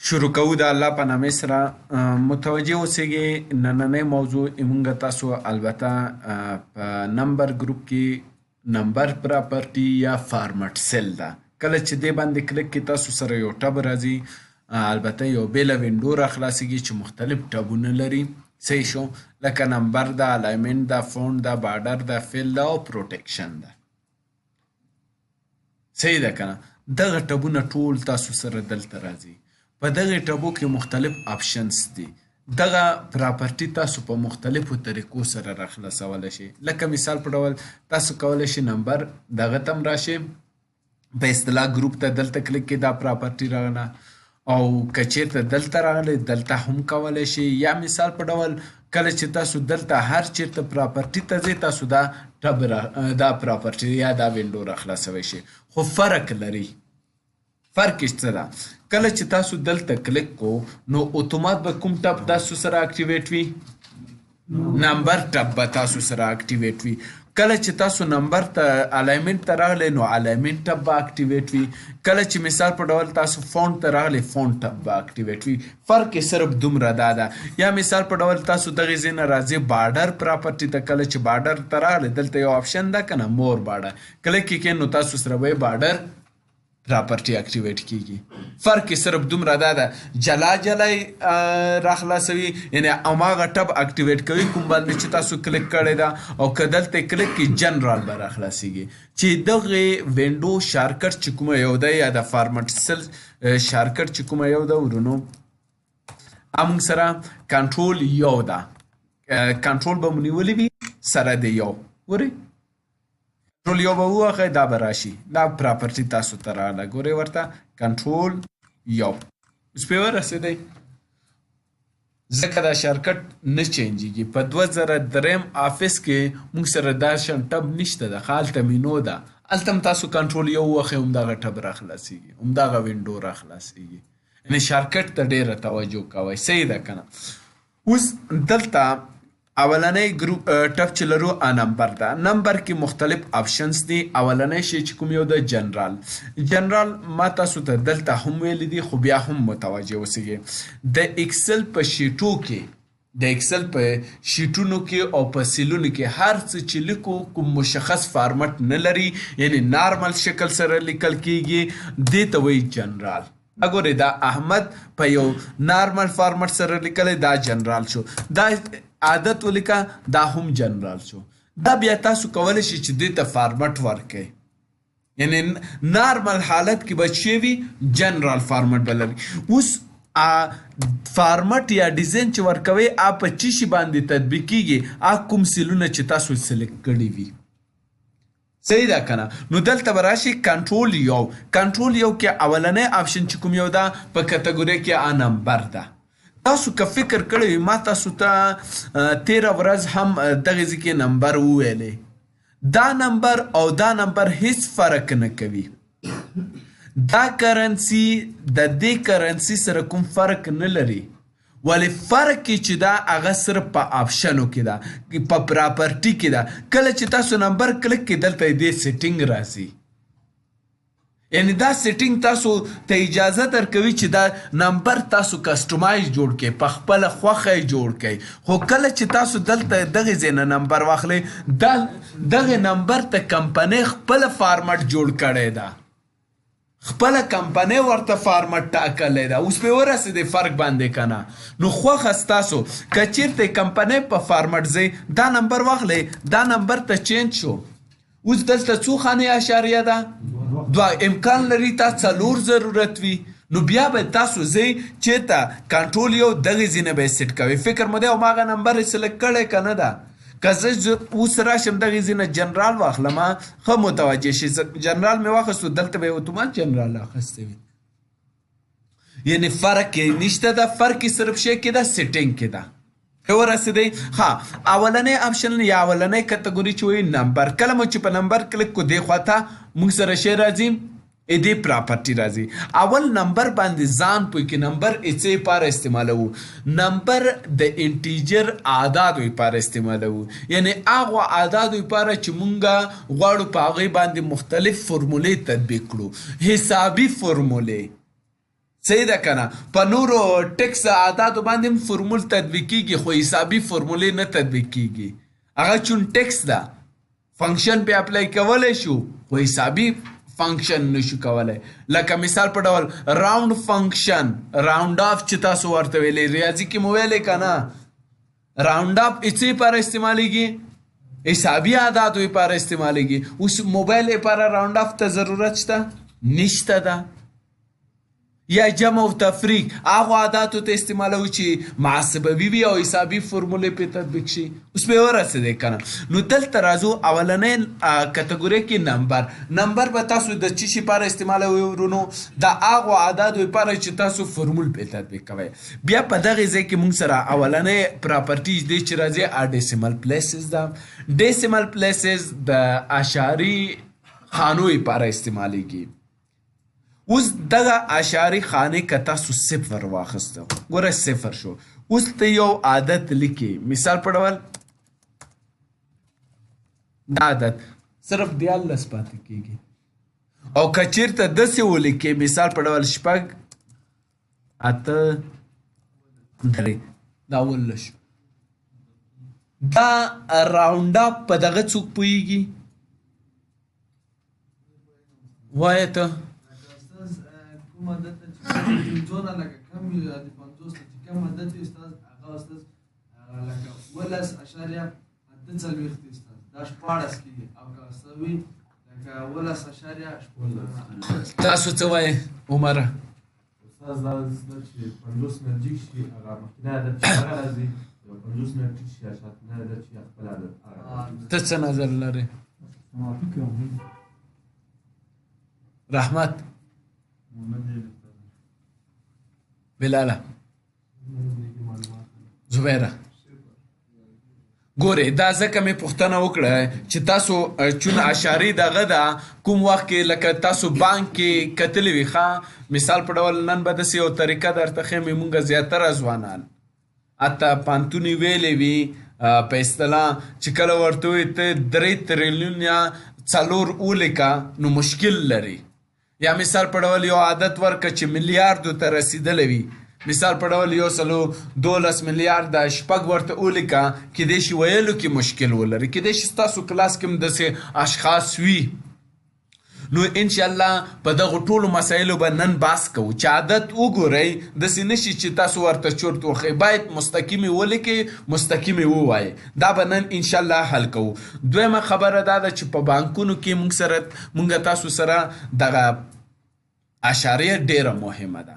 شروع کوو د الله په نامه سره. متوجه اوسئ، نننۍ موضوع موږ تاسو البته په number group کې number property یا format cell ده. کله چې دې باندې کلیک کې تاسو سره یو tab راځي، البته یو بېله window را خلاصیږي چې مختلف tab ونه لري. صحیح شو، لکه number ده، alignment ده، font ده، border ده، fill ده او protection ده. صحیح ده که نه؟ دغه tab ونه ټول تاسو سره دلته راځي. په دغه tab و کې مختلف options دي. دغه property تاسو په مختلفو طریقو سره راخلاصولی شئ. لکه مثال په ډول تاسو کولی شئ number دغه ته هم راشئ، په اصطلاح group ته دلته کلیک کې دا property راغله، او که چیرته دلته راغلی دلته هم کولی شئ. یا مثال په ډول کله چې تاسو دلته هر چیرته property ته ځئ، تاسو دا tab دا property یا دا window راخلاصولی شئ. خو فرق لري. فرق یې څه ده؟ کله چې تاسو دلته کلیک کو نو اتومات به کوم tab تاسو سره activate وي؟ number tab به تاسو سره activate وي. کله چې تاسو number ته alignment ته راغلی نو alignment tab به activate وي. کله چې مثال په ډول تاسو font ته راغلی font tab به activate وي. فرق یې صرف دومره دا ده. یا مثال په ډول تاسو دغې ځای نه راځئ border property ته، کله چې border ته راغلی دلته یو option ده که نه، more border، کلیک یې کړئ نو تاسو سره به یې border property activate کیږي. فرق یې صرف دومره دا ده، جلا جلا یې راخلاصوي، یعنې هماغه tab activate کوي کوم باندې چې تاسو کلیک کړی ده، او که دلته کلیک کړئ general به راخلاصیږي. چې دغې window shortcut چې کومه یو ده یا د format cell shortcut چې کومه یو ده ورونو، موږ سره کنټرول یو ده، کنټرول به مو نیولي وي سره د یو، ګورئ کنټرول یو به ووهئ دا به راشي، دا property تاسو ته راغله. ګورئ ورته کنټرول یو اوس پرې ورسېدی، ځکه دا shortcut نه change ېږي. په 2003 Office کې موږ سره دا شان tab نشته ده، ښه هلته menu ده، هلته هم تاسو کنټرول یو ووهئ همدغه tab راخلاصېږي، همدغه window راخلاصېږي. یعنې shortcut ته ډېره توجه کوئ. صحیح ده که نه؟ اوس دلته اولنی group tab چې لرو ا number ده. number کې مختلف options دي. اولنی شی چې کوم یو ده general. general ما تاسو ته دلته هم ویلي دي، خو بیا هم متوجه اوسئ. د Excel په sheet و کې، د Excel په sheet ونو کې او په cell ونو کې هر څه چې لیکو کوم مشخص فارمټ نه لري، یعنې normal شکل سره لیکل کیږي، دې ته وایي جنرال. ګورئ دا احمد په یو normal format سره لیکلی، دا جنرال شو. دا عادت ولیکه، دا هم جنرال شو. دا بیا تاسو کولی شئ چې دې ته فارمټ ورکړئ، یعنې normal حالت کې به چې وي general format به لري. اوس فارمټ یا design چې ورکوئ آ په څه شي باندې تطبیقېږي، آ کوم cell ونه چې تاسو select کړي وي. صحیح ده که نه؟ نو دلته به راشي کنټرول یو. کنټرول یو کې اولنی option چې کوم یو ده په category کې آ number ده. تاسو که فکر کړی وي، ما تاسو ته تېره ورځ هم دغې ځای کې number وویلې، دا number او دا number هیڅ فرق نه کوي. دا currency د دې currency سره کوم فرق نه لري، ولې فرق یې چې دا هغه صرف په option و کې ده، په property کې ده. کله چې تاسو number کلیک کړئ دلته دې setting راځي، یعنې دا setting تاسو ته اجازه درکوي چې دا number تاسو customize جوړ کړئ، په خپله خوښه یې جوړ کړئ. خو کله چې تاسو دلته دغې ځای نه number واخلئ، دغې number ته کمپنۍ خپله فارمټ جوړ کړی ده، خپله کمپنۍ ورته فارمټ ټاکلی ده. اوس پرې ورسېدې فرق باندې که نه؟ نو خوښه ستاسو، که چېرته کمپنۍ په فارمټ ځئ دا number واخلئ، دا number ته change شو. اوس دلته څو خانې اشاریه ده؟ دوه. امکان لري تا څلور ضرورت وي، نو بیا به تاسو ځئ چېرته کنټرول یو دغې ځای نه به یې set کوئ. فکر مو دی هماغه number یې select کړی که نه ده؟ که زه اوس راشم دغې ځای نه جنرال واخلم، ښه متوجه شئ، جنرال مې واخیستو، دلته به یې اتومات جنرال اخیستی وي. یعنې فرق یې نشته ده، فرق یې صرف شی کې ده، setting کې ده. ښه ورسېدی؟ ښه، اولنی option یا اولنی category چې وایي number. کله مو چې په number کلیک کړو دې خوا ته موږ سره شی راځي، دې property راځي. اول number باندې ځان پوه کړئ، number یې څه لپاره استعمالوو؟ number د integer اعدادو لپاره استعمالوو، یعنې هغو اعدادو لپاره چې مونږ غواړو په هغې باندې مختلف فورمولې تطبیق کړو، حسابي فورمولې. صحیح ده کنه؟ په نورو ټکس اعدادو باندې هم فرمول تطبیق کیږي، خو حسابي فرمولې نه تطبیق کیږي. هغه چون ټکس ده، فنکشن په اپلای کولی شو، خو حسابي فنکشن نشو کولی. لکه مثال په ډول round function، round off چې تاسو ورته ویلې، ریاضي کې مو ویلې که نه، round off یې څه لپاره استعمالیږي؟ حسابي اعدادو لپاره استعمالیږي. اوس موبایل لپاره round off ته ضرورت شته؟ نشته ده. یا جمع او تفریق هغو عاداتو ته استعمالوي چې محاسبوي وي او حسابي فرمولې پرې تطبیق شي. اوس پرې ورسېدی که نه؟ نو دلته راځو اولنۍ کتګوري کې نمبر. نمبر به تاسو د څه شي لپاره استعمالوئ ورونو؟ د هغو اعدادو لپاره چې تاسو فرمول پرې تطبیق کوئ. بیا په دغې ځای کې موږ سره اولنۍ property دی چې راځي decimal places ده. decimal places د اعشاري خانو لپاره استعمالیږي. اوس دغه اعشاري خانې که تاسو صفر واخیسته، ګوره صفر شو، اوس ته یو عدد لیکې، مثال په ډول دا عدد صرف 13 پاتې کېږي، او که چېرته داسې ولیکې، مثال په ډول 6 8 3، دا 17 شو. دا round off په دغه څوک پوهېږي؟ وایه ته. کوم عدد چې پنځو نه لکه کم وي، د 50 نه چې کم عدد وي استاد، هغه استاد لکه 17.48 استاد، دا 16 کېږي. او که استاد وي لکه 17.16. تاسو څه وایې عمره؟ استاد دا چې 50 نه جګ شي هغه مخکینی عدد چې هغه راځي، او 50 نه ټیټ شي شاتنی عدد چې خپل عدد هغه راځي. ته څه نظر لرې؟ رحمت، بلاله، زبیره، ګورې دا ځکه مې پوښتنه وکړه چې تاسو چون اشارې دغه ده کوم وخت کې لکه تاسو بانک کې کتلې وي، ښه مثال په ډول نن به داسې یو طریقه درته ښیم، مونږ زیاتره ځوانان حتی پوهنتون یې ویلې وي په اصطلاح چې کله ورته ووایي ته 3 تریلیون یا 4 ولیکه نو مشکل لري. یا مثال په ډول یو عادت ورکه چې میلیاردو ته رسېدلی وي، مثال په ډول 112 میلیارده 6 ورته ولیکه، کیدای شي ویلو کې مشکل ولري، کیدای شي ستاسو کلاس کې هم داسې اشخاص وي. نو انشاءالله په دغو ټولو مسایلو به نن بحث کوو چې عادت وګورئ، داسې نه شي چې تاسو ورته چورت وخئ، باید مستقیمې ولیکئ، مستقیمې ووایئ. دا به نن انشاءالله حل کوو. دویمه خبره دا ده چې په بانکونو کې مونږ تاسو سره دغه اشاریه ډېره مهمه ده،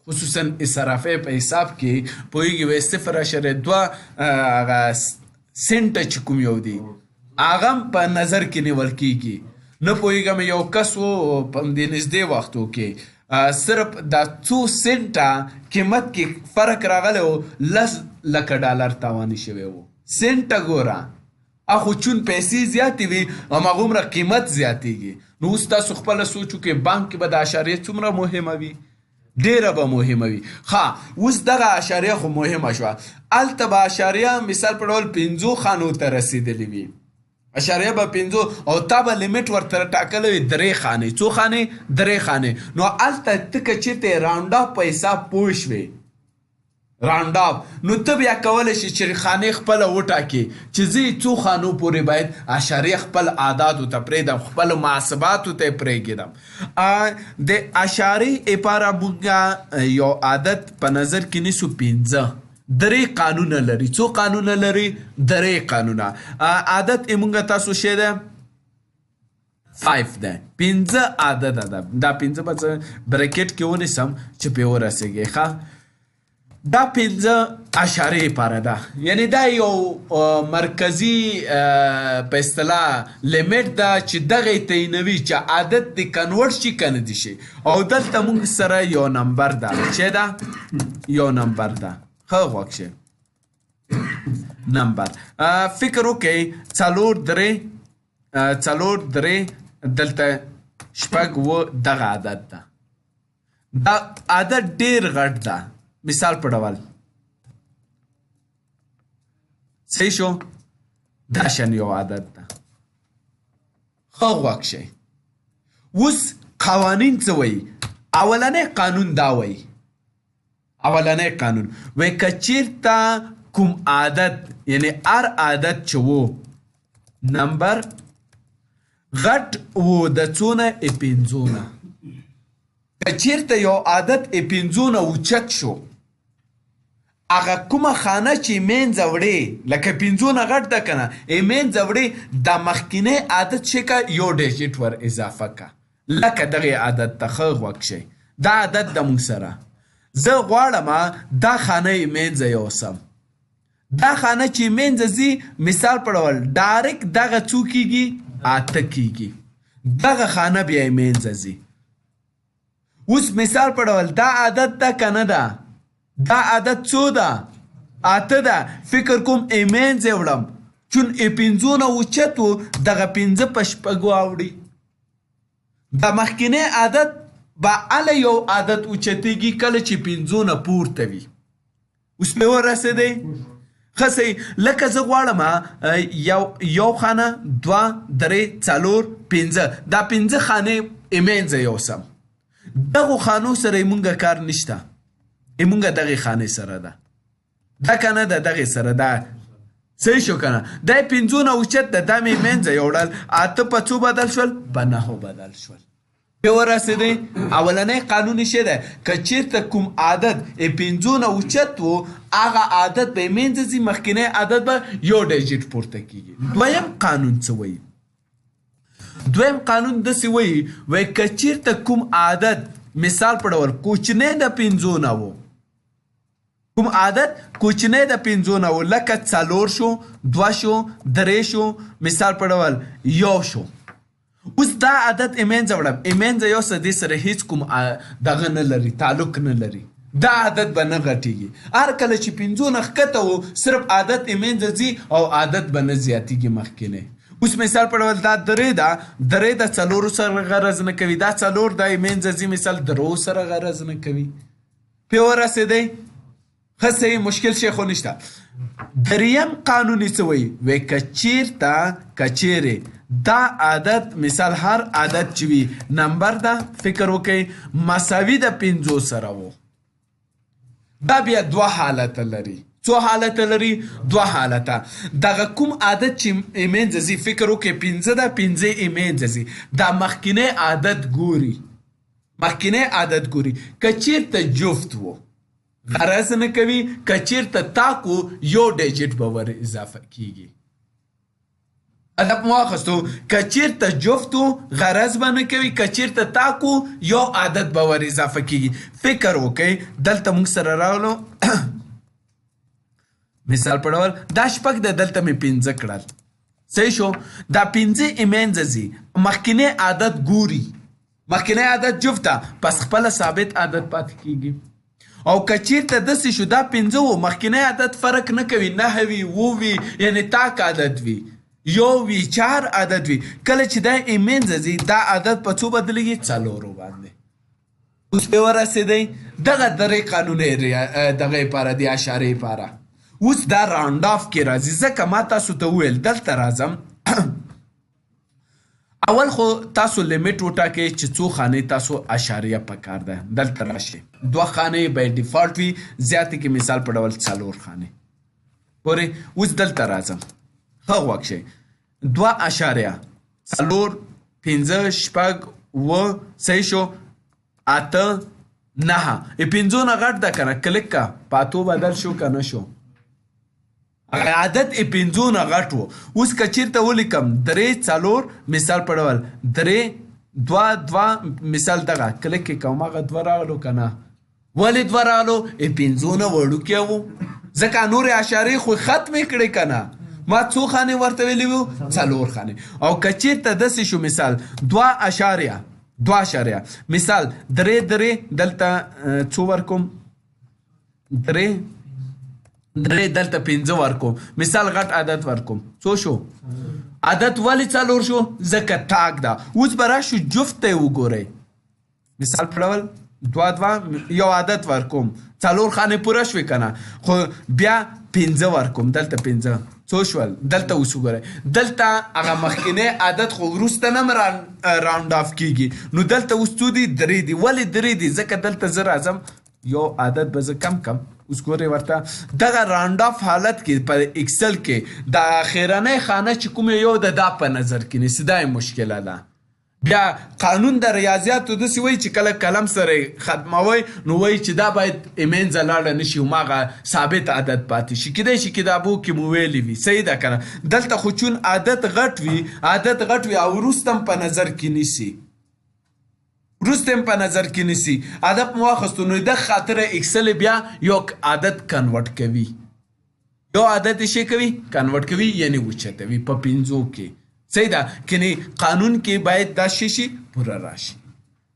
خصوصا صرافۍ په حساب کې پوهېږي وایي 0.2 هغه سنټه چې کوم یو دی هغه هم په نظر کې نیول کېږي. نه پوهېږم یو کس و په همدې نږدې وختو کې صرف دا څو سنټه قیمت کې فرق راغلی و، 10 لکه ډالر تاواني شوی و. سنټه ګوره، اخو چون پیسې زیاتې وي هماغومره قیمت زیاتېږي. نو اوس تاسو خپله سوچ وکړئ بانک کې به د اشاریه څومره مهمه وي، ډېره به مهمه وي. ښه اوس دغه اشاریه خو مهمه شوه، هلته به اشاریه مثال په ډول 5 خانو ته رسېدلې وي، اشاریه به 5 او تا به limit ورته ټاکلی وي 3 خانې. څو خانې؟ 3 خانې. نو هلته ته که چېرته round off په حساب پوه شوې، round off، نو ته بیا کولی شې چې خانې خپله وټاکې چې زه یې څو خانو پورې باید اشاریه خپل اعدادو ته پرېږدم، خپلو محاسباتو ته یې پرېږدم. د اشارې لپاره موږ یو عدد په نظر کې نیسو 5، 3 قانونه لري. څو قانونه لري؟ 3 قانونه. عدد یې موږ تاسو شی ده 5 ده، 5 عدد ده. دا 5 به زه bracket کې ونیسم چې پرې ورسېږي. ښه دا 5 اشارې لپاره ده، یعنی دا یو مرکزي په اصطلاح limit ده چې دغه یې تعینوي چې عدد دې convert شي که نه دې شي. او دلته موږ سره یو نمبر ده، چې ده یو نمبر ده. ښه غوږ شئ، نمبر فکر وکړئ 4 3 4 3 دلته 6 و دغه عدد ده. دا عدد ډېر غټ ده، مثال په ډول صحیح شو، دا شان یو عدد ده. ښه غوږ شئ، اوس قوانین څه وایي؟ اولنی قانون دا وایي، اولنی قانون وایي که چیرته کوم عدد، یعنی هر عدد چې وو نمبر غټ وو د څو نه؟ پنځو نه. که چیرته یو عدد پنځو نه اوچت شو، هغه کومه خانه چې منځه وړي، لکه پنځو نه غټ ده که نه، منځه وړي، دا مخکینی عدد چې که یو digit ور اضافه که، لکه دغې عدد ته ښه غوږ شئ، دا عدد د موږ سره، زه غواړم دا خانه یې منځه یوسم، دا خانه چې منځه ځي، مثال په ډول direct دغه څو کیږي؟ 8 کیږي، دغه خانه بیا یې منځه ځي. اوس مثال په ډول دا عدد ده که نه ده؟ دا عدد څو ده؟ 8 ده. فکر کوم یې منځه یې وړم، چون یې پنځو نه اوچت و، دغه 5 په 6 اوړي. دا مخکینی عدد به هله یو عدد اوچتېږي کله چې 5 نه پورته وي. اوس مې ورسېدی؟ ښه صحیح. لکه زه غواړم یو خانه، 2، 3، 4، 5، دا 5 خانې یې منځه یوسم. دغو خانو سره یې مونږه کار نشته، یې مونږه دغې خانې سره ده، دا که نه ده دغې سره ده. صحیح شو که نه؟ دا یې 5 نه اوچت ده، دا مې منځه یوړل، 8 په څو بدل شول؟ په 9 بدل شول. په ورسېدی؟ اولنی قانون یې څه دی؟ که چیرته کوم عدد یې 5 نه اوچت و، هغه عدد به یې منځه ځي، مخکینی عدد به یو digit پورته کېږي. دویم قانون څه وایي؟ دویم قانون داسې وایي، وایي که چیرته کوم عدد مثال په ډول کوچنی د 5 نه و، کوم عدد کوچنی د 5 نه و، لکه 4 شو، 2 شو، 3 شو، مثال په ډول 1 شو. اوس دا عدد یې منځه وړم، یې منځه یوسه، دې سره هیڅ کوم دغه نه لري، تعلق نه لري، دا عدد به نه غټېږي. هر کله چې 5 نه ښکته و، صرف عدد یې منځه ځي او عدد به نه زیاتېږي مخکینی. اوس مثال په ډول دا 3 ده، 3 د 4 سره غرض نه کوي، دا 4 ده یې منځه ځي، مثال 3 سره غرض نه کوي. پې ورسېدی؟ ښه صحیح، مشکل شی خو نشته. دریم قانون یې څه وایي؟ وایي که چیرته، که چیرې دا عدد، مثال هر عدد چې وي نمبر ده، فکر وکئ مساوي د 5 سره و، دا بیا 2 حالته لري. څو حالته لري؟ 2 حالته. دغه کوم عدد چې یې منځه ځي، فکر وکړئ 5 ده، 5 یې منځه ځي، دا مخکینی عدد ګوري، مخکینی عدد ګوري، که چیرته جفت و غرض نه کوي، که چیرته تاک و یو digit به ور اضافه کیږي. هدف مو واخیستو، که چیرته جفت و غرض به نه کوي، که چیرته تاک و یو عدد به ور اضافه کیږي. فکر وکئ دلته موږ سره راغلو، مثال په ډول دا 6 ده، دلته مې 5 کړل، صحیح شو؟ دا 5 یې منځه ځي، مخکینی عدد ګوري، مخکینی عدد جفت ده، پس خپله ثابت عدد پاتې کیږي. او که چیرته داسې شو دا 5 و، مخکینی عدد فرق نه کوي، 9 وي، 7 وي، یعنې تاک عدد وي، 1 وي، 4 عدد وي، کله چې دا یې منځه ځي دا عدد په څو بدلېږي؟ 4 باندې. اوس پې ورسېدی؟ دغه 3 قانونه دغه لپاره دی، اشارې لپاره. اوس دا round off کې راځي، ځکه ما تاسو ته وویل دلته راځم. اول خو تاسو limit وټاکئ چې څو خانې تاسو اشاریه پکار ده. دلته راشئ، 2 خانې by default وي، زیاتې کې مثال په ډول 4 خانې. ګورئ اوس دلته راځم، ښه غوږ شئ، 2 اشاریه 4 5 6 7 صحیح شو، 8 9، ای 5 نه غټ ده که نه؟ کلیک که، په 8 بدل شو که نه شو؟ هغه عدد یې 5 نه غټ و. اوس که چیرته ولیکم 3 4 مثال په ډول 3 2 2 مثال دغه کلیک یې کوم، هغه 2 راغلو که نه؟ ولې 2 راغلو؟ یې 5 نه وړوکی و، ځکه نورې اشارې خو ختمې کړې که نه؟ ما څو خانې ورته ویلي وو؟ 4 خانې. او که چیرته داسې شو مثال 2 اشاریه، 2 اشاریه مثال 3 3، دلته څو ورکوم؟ 3 3، دلته 5 ورکوم، مثال غټ عدد ورکوم، څو شو؟ عدد ولې 4 شو؟ ځکه تاک ده. اوس به راشو جفت ته یې وګورئ، مثال په ډول دوه دوه یو عدد ورکوم، څلور خانې پوره شوې که نه، خو بیا پنځه ورکوم، دلته پنځه څو شول؟ دلته اوس وګورئ، دلته هغه مخکنی عدد خو وروسته نه round off کیږي، نو دلته اوس څو دي؟ درې دي. ولې درې دي؟ ځکه دلته زه راځم یو عدد به زه کم کم. اوس ګورئ ورته دغه round off حالت کې په Excel کې د اخرنۍ خانه چې کوم یو ده دا په نظر کې نیسي، دا یې مشکله ده. بیا قانون د ریاضیاتو داسې وایي چې کله قلم سره ختموي نو وایي چې دا باید ایمنځه لاړه نه شي، هماغه ثابت عدد پاتې شي. کیدای شي کتابو کې مو ویلي وي، صحیح ده که نه؟ دلته خو چون عدد غټ وي، عدد غټ وي او وروسته هم په نظر کې نیسي، وروسته هم په نظر کې نیسي، عدد مو واخیستو، نو د خاطره Excel بیا یو عدد convert کوي، یو عدد یې شی کوي، convert کوي، یعنې اوچتوي په پنځو کې. صحیح ده کني؟ قانون کې باید دا شی شي پوره راشي.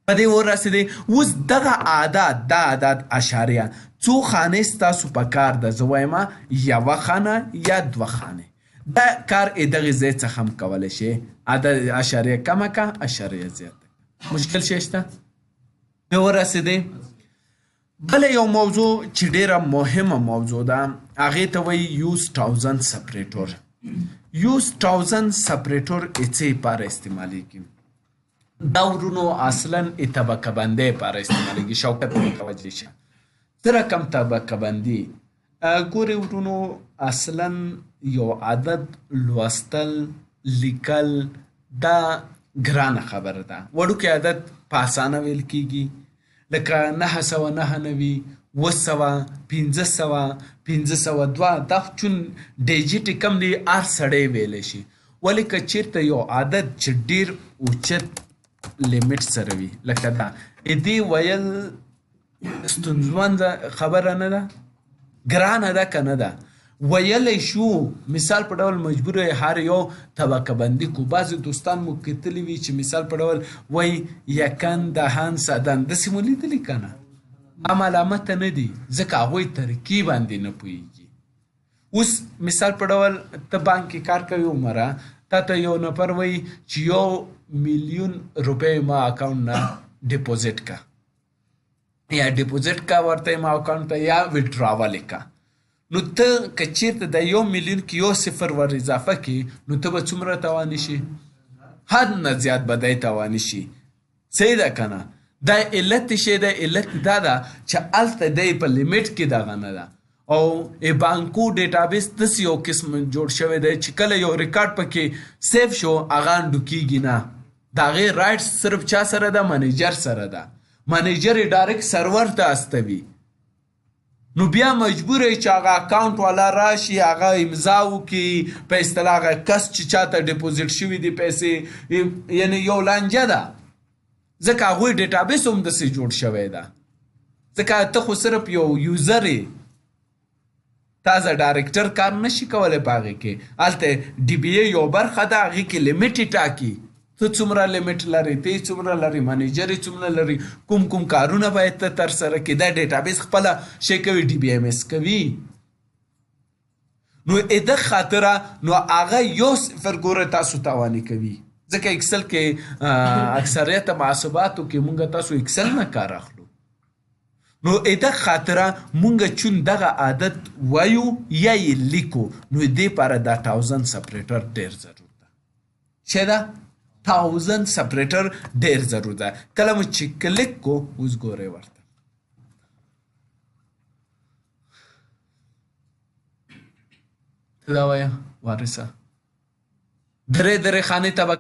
په دې ورسېدې. اوس دغه اعداد، دا اعداد اشاریه څو خانې ستاسو په کار ده؟ زه وایم یوه خانه یا دوه خانې. دا کار یې دغې ځای څخه هم کولی شي. عدد اشاریه کمه که اشاریه زیاته که، مشکل شی شته؟ په ورسېدې. بله یو موضوع چې ډېره مهمه موضوع ده، هغې ته وایي use thousand separator. use thousand separator یې څه لپاره استعمالیږي؟ دا ورونو اصلا یې طبقه بندۍ لپاره استعمالیږي. شوکت متوجه شه، څه رقم طبقه بندي؟ ګورې ورونو، اصلا یو عدد لوستل لیکل دا ګرانه خبره ده. وړوکی عدد په اسانه ویل کیږي، لکه 999، 700، 500، 502، دا خو چون digit کم دی هر سړی ویلی شي. ولې که چېرته یو عدد چې ډېر اوچت limit سره وي لکه دا، دې ویل ستونزمن خبره نه ده، ګرانه ده که نه ده؟ ویلی شو. مثال په ډول مجبور یې هر یو طبقه بندي کو. بعضې دوستان مو کتلي وي چې مثال په ډول وایي یکن دهن صدن، داسې مو لیدلي که نه؟ ملامته نه دي، ځکه هغوی ترکیب باندې نه پوهېږي. اوس مثال په ډول ته بانک کې کار کوي عمره، تا ته یو نفر وایي چې 1 میلیون روپۍ ما account نه deposit کا، یا deposit کا ورته ما account ته، یا withdrawal کا. نو ته که چېرته د 1 میلیون کې یو صفر ور اضافه کړي، نو ته به څومره توانی شي؟ حد نه زیات به دی توانی شي. صحیح ده که نه؟ دا علت شی دی، علت دا ده چې هلته دی په limit کې دغه نه ده، او بانکو database داسې یو قسم جوړ شوی دی چې کله یو ریکارډ پکې save شو هغه undo کیږي نه. د هغې rights صرف چا سره ده؟ manager سره ده. manager یې direct server ته استوي، نو بیا مجبور یې چې هغه account والا راشي، هغه امضا وکړي، په اصطلاح هغه کس چې چاته deposit شوي دي پیسې، یعنی یو لانجه ده، ځکه هغوی database هم داسې جوړ شوی ده. ځکه ته خو صرف یو user یې، تازه director کار نشي کولی په هغې کې. هلته DBA یو برخه ده، هغې کې limit یې ټاکي، ته څومره limit لرې، ته یې څومره لرې، manager یې څومره لري، کوم کوم کارونه باید ته ترسره کړې. دا database خپله شی کوي، DBMS کوي. نو د خاطره نو هغه یو صفر ګوره تاسو تاواني کوي، ځکه Excel کې اکثریت محاسباتو کې مونږ تاسو Excel نه کار اخلو. نو د خاطره مونږ چون دغه عدد وایو یا یې لیکو، نو دې پاره دا thousand separator ډېر ضرور ده. څه ده؟ thousand separator ډېر ضرور ده. کله مو چې کلیک کو، اوس ګورئ ورته ته دا وایه وارثه، درې درې خانې ته به